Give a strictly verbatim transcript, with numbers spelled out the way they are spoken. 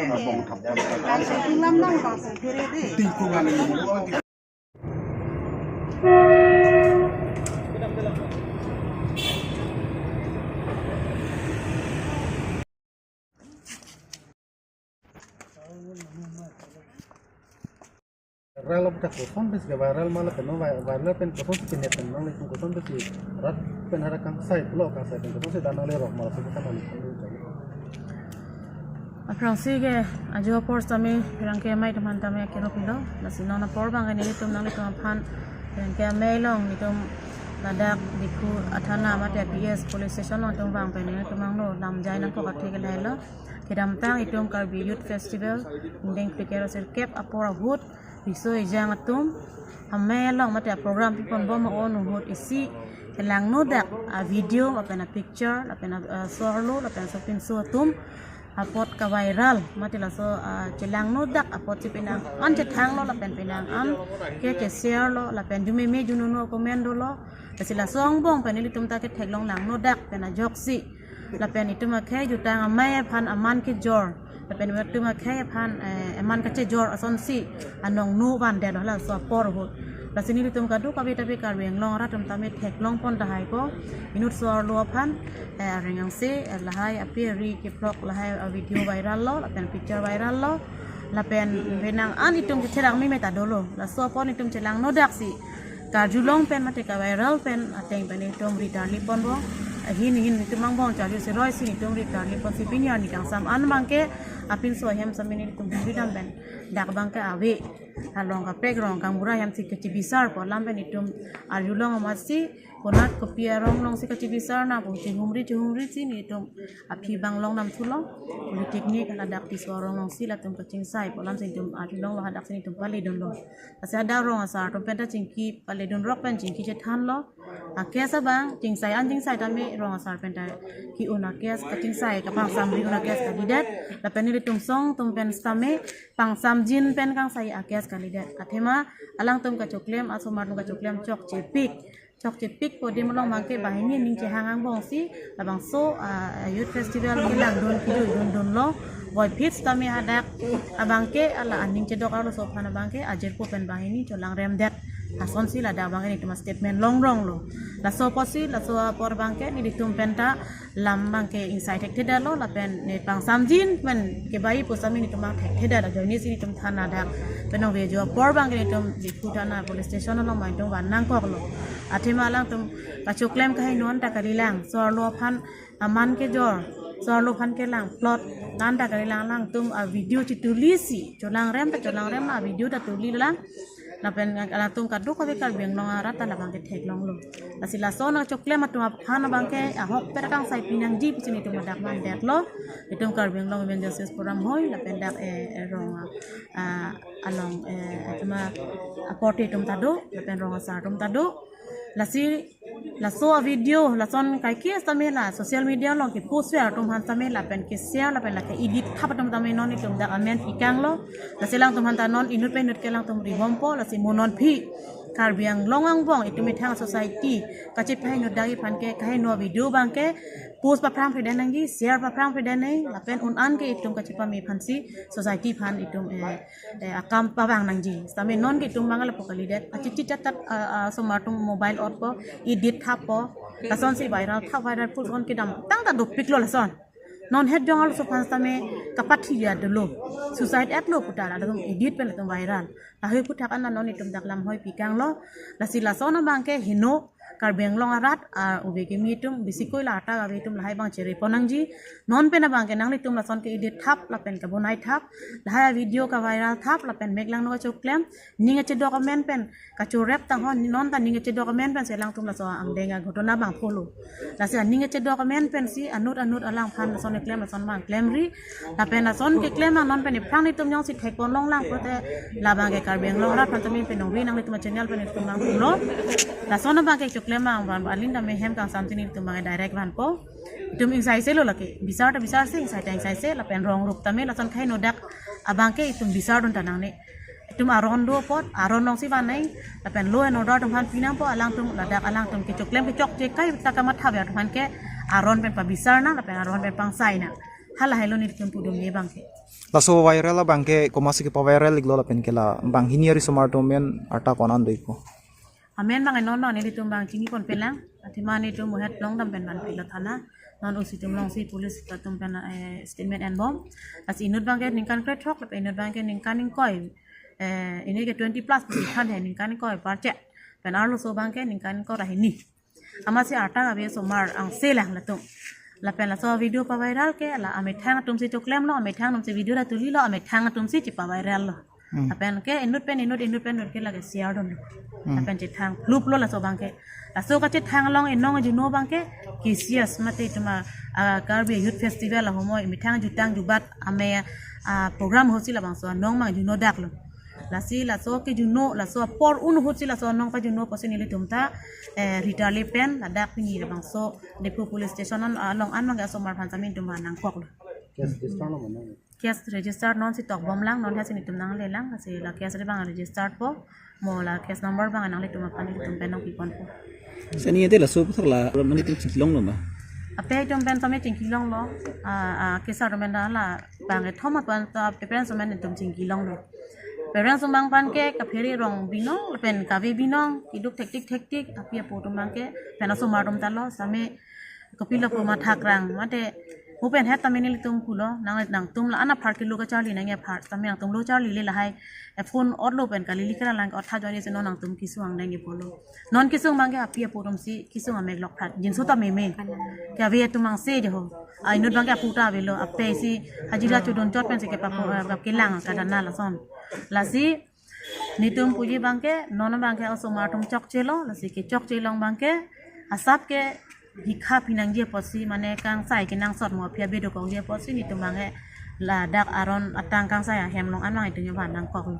Tinglam nang ba se phere de. Tingkung aning. Viral aputhak kosonsi ke viral ma lapen non vi-, viral pen kosonsi ke net pen nanglitum kosonsi rat pen hadak kangsai pulo, kangsai pen kosonsi dan nanglerok ma laso kan nanglitum. Aphrangsi ke ajo apor sitame pherangke amei atum aphan tame akero pilo. Lasi non apor abang ke nelitum nanglitum aphan pherangke amei along nelitum ladak Diphu athana mate P S police station along itum vang pen nelitum angno lamjai nangkok athe ke lahelo. Kedamtang itum Karbi Youth Festival ingdeng phlikep ra sirkep apor ahut riso ejang atum amei along mate program pipon bom ahut isi chelangnodak a video lapen a picture lapen a, a, so-arlo lapen sopinso atum apot kaviral mate laso, a, chelangnodak apotsi penang an chethanglo lapen penang an ke cheshare lo lapen jumeme jununo comment dolo. Lasi laso angbong pen nelitum ta ketheklong langnodak pen ajoksi lapen itum akhei jutang amei aphan aman kejor lapen itum akhei aphan, eh, aman kachejor asonsi anong nu van detlo laso apor ahut. Lasi nelitum kadokave ta pi Karbi Anglong arat atum tame theklong pon tahai ko inut so-arlo aphan, eh, areng angse, eh, lahai api ari kephlok lahai, eh, video viral lo lapen picture viral lo lapen penang an itum ketherak meme ta dolo. Laso apor itum chelangnodaksi karjulong pen mate kaviral pen ateng pen itum rit arli ponpo. Ahin ahin itum angbong charju siroi si itum rit arli ponsi pini arni kangsam an abang ke apinso ahem sitame nelitum humri dam pen dak abang ke ave along kaprek rong gaonbura ahem si kachibisarpo alam pen itum arjulong amatsi konat kopi arong alongsi kachibisar nangpo, chehumri chehumri si nelitum aphi abang long namthulo. Polytechnic ladak Tisso arong alongsi latum kachingsaipo alam si itum arjulonglo, hadaksi nelitum paledunlo. Lasi hadak rong asar atum pen ta chingki paledunrok pen chingki chethanlo. A case abang chingsai an chingsai tame rong asar pen ta ke-un a case kachingsai kapangsamri un a case kalidet. Lapen nelitum song atum pen sitame pangsamjin pen kangsai a case kalidet. Athema alangtum kachoklem, asomar atum kachoklem chokchepik. Chokchepikpo adim along abang ke banghini aning chehang angbongsi labangso, ah, Youth Festival kelangdun kejui dundunlo. Voiphit sitame hadak abang ke hala aning chedok arloso aphan abang ke ajirpo pen banghini cholangremdet. Lasonsi ladak abang ke nelitum statement longronglo. Laso apotsi, laso apor abang ke nelitum pen ta lam abang ke ingsai thekthedetlo lapen ne pangsamjin pen kebai pusitame nelitum abang thekthedetlo, ajoinesi nelitum thana dak pen ong vejo apor abang ke nelitum Diphu thana police station along abang itum van nangkoklo. Athema alangtum kachoklem kaheno anta kalilang, so-arlo aphan aman kejor, so-arlo aphan kelang plot anta kalilang, alangtum a video chitulisi cholangrem ta cholangrem a video ta tulilang. Lapen alangtum kadokave Karbi Anglong arat ta labang ke theklonglo. Lasi laso nangchoklem atum aphan abang ke ahok per kangsai pinangji pusi nelitum hadak mandetlo. Itum Karbi Anglong Women Justice Forum hoi lapen dak, eh, eh, rong, ah, along, eh, athema aporti atum ta do lapen rong asar atum ta do. Lasi laso a video lason kaike sitame la social media along kepost ver atum aphan sitame lapen keshare lapen la ke-edit thap atum tame non itum dak amen pikanglo. Lasi alangtum aphan ta non inut pen inut ke alangtum rihompo, lasi mo non aphi Karbi Anglong angbong itum ithang society kachepaheno dak aphan ke kaheno video abang ke post paphrang pheden nangji, share paphrang pheden nang lapen un an ke itum kachepame aphansi society aphan itum, eh, eh, akam pavang nangji. Sitame non ke itum abang lapu kalidet. Achitchit chat chat, ah, ah, asomar atum mobile otpo, edit thappo. Lasonsi viral thap, viral put on kedamtang ta dopiklo lason. Non het jong arloso aphan sitame kapathi ya dolo. Suicide etlo pu ta latum edit pen latum viral. Lahei aphuthak an non itum dak lam hoi pikanglo. Lasi lason abang ke heno Karbi Anglong arat, ah, ove kimi atum bisi koi la ta ave atum lahai abang chere pon nangji. Non pen abang ke nanglitum lason ke-edit thap lapen kabonai thap, lahai video kaviral thap lapen mek langno kachoklem, ning achedok amen pen kachorep tang ho, non ta ning achedok amen pensi alangtum laso angdeng aghotona abang pholo. Lasi aning achedok amen pensi anut anut alangphan lason keklem lason abang klemri. Lapen lason keklem abang non pen iphrang nelitum jongsi thekpon longlang pulote labang ke Karbi Anglong arat aphan tame pen ongri nanglitum channel pen itum abang pulo. Lason abang ke choklem abang van alin tame hem kangsam tini itum abang direct vanpo. Itum ingsaiselo lake. Bisar ta bisarse, ingsai ta ingsaise, lapen rong rup tame lason kaheno dak abang ke itum bisardun ta nangne. Itum aron do apot, aron alongsi van nang, lapen law and order atum aphan pinangpo, alangtum ladak alangtum kechoklem kechokche kaita kamatha ver atum aphan ke aron pen pabisar nang, lapen aron pen pangsai nang. Hala helo nelitum pudum ne bangke. Laso viral abangke komatsi kepa-viral iklo lapen ke la banghini ari osomar atum amen arta ko-an an do-ikpo? Amen bang non bang nelitum bang chini pon pelang. Athema nelitum muhet long dam pen ban pilo thana. Non usi atum longsi police atum pen, eh, statement enbom. Lasi inut bangke ningkan krethrok lapen inut bangke ningkan ingkoi. Eh, ini ke twenty plus pusi than he ningkan ingkoi parche. Pen arloso bangke ningkan ingkoi ra hini. Amatsi arta ave osomar angse lang latum. Lapen laso video pa-viral ke la amethang atumsi choklemlo, amethang atumsi video ra tulilo, amethang atumsi chepa-viral lo. Hmm. Lapen ke inut pen inut, inut pen inut ke lake share dunlo. Hmm. Lapen chethang phlup lo laso bangke. Laso kachethang along inong ajuno bangke K C S mate atum a, ah, Karbi Youth Festival ahormu methang jutang jubat ame, ah, program ahutsi labangso anong mang juno dak lo. Lasi laso kejuno, laso apor un ahutsi laso anong pajuno pusi nelitum ta, eh, Rita le pen ladak pini labangso Diphu Police Station an, along an bangke osomar aphan sami nelitum nangkoklo. Case register lo mana? Case register nonsi tokbom lang, non hasi nelitum nangle lang, lasi la case re bang register po, mo la case number bang nanglitum aphan nelitum pen nangpi ponpo. Sani ate laso puthak la, mane nelitum chingkilonglo ma? Ape atum pen tame chingkilonglo, ah, ah, case atum pen la bang ethom aphan ta parents atum pen nelitum chingkilonglo. Parents atum bang aphan ke kaphere rong binong, pen kave binong, kiduk thektik thektik, api apo atum bangke, pen osomar atum ta lo, same kopilo pu mathakrang, mate, mo pen het tame nelitum pulo, nang, nangtum la ana apar kilo kacharli nangji apar, tame nangtum lo charlile lahai, eh, phone otlo pen kali likra lang otha jori si non nangtum kesung angdeng ke pulo. Non kesung bangke api apo atumsi kesung amek lok phat, jinso ta meme. Ke ave atum angse je ho. A inut bangke apu ta avelo, ape si hajira chodun chot pensi kepapo, eh, kelang kadana lason. Lasi nelitum puji bangke, non bangke osomar atum chokchelo, lasi kechokche along bangke, asap ke hikha pinangji apotsi, mane kangsai kenangsot mo aphi abe dokokji apotsi, nelitum bangke ladak aron atang kangsai ahem along an bang itum nangkoklo.